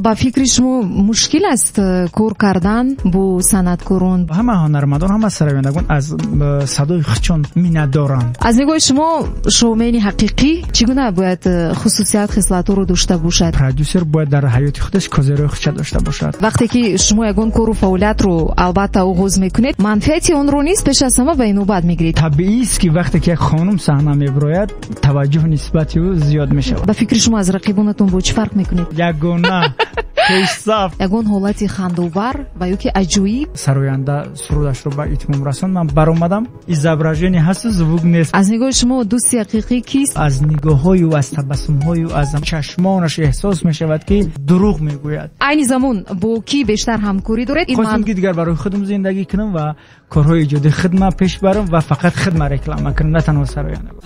Ба фикри шумо, мушкил аст кор кардан бо санъаткорон? Ҳама ҳунармандон, ҳама сарояндагон аз садои худшон миннатдоранд. Аз нигоҳи шумо, шоумени ҳақиқӣ чӣ гуна бояд хусусият, хислатҳоро дошта бошад? Продюсер бояд дар ҳаёти худаш козирои худша дошта бошад. Вақте ки шумо ягон кору фаъолиятро, албатта, оғоз мекунед, манфиати онро низ пеш аз ҳама ба инобат мегиред. Табиист, ки вақте ки як хонум саҳна мебирояд, таваҷҷӯҳ нисбати ӯ зиёд мешавад. Ба фикри шумо, аз рақибонатон бо чӣ фарқ мекунед? Ягона пешсаф. Ягон ҳолати хандовар ва ё ки аҷоиб? Сароянда сурудашро ба итмом расонд, ман баромадам, изображение ҳасту звук нест. Аз нигоҳи шумо, дӯсти ҳақиқӣ кист? Аз нигоҳҳою, аз табассумҳою, аз чашмонаш эҳсос мешавад, ки дурӯғ мегӯяд. Айни замон бо кӣ бештар ҳамкорӣ доред? Хостем, ки дигар барои худам зиндагӣ кунам ва корҳои иҷодии худма пеш барам ва фақат худма реклама кунам, на танҳо сарояндагон.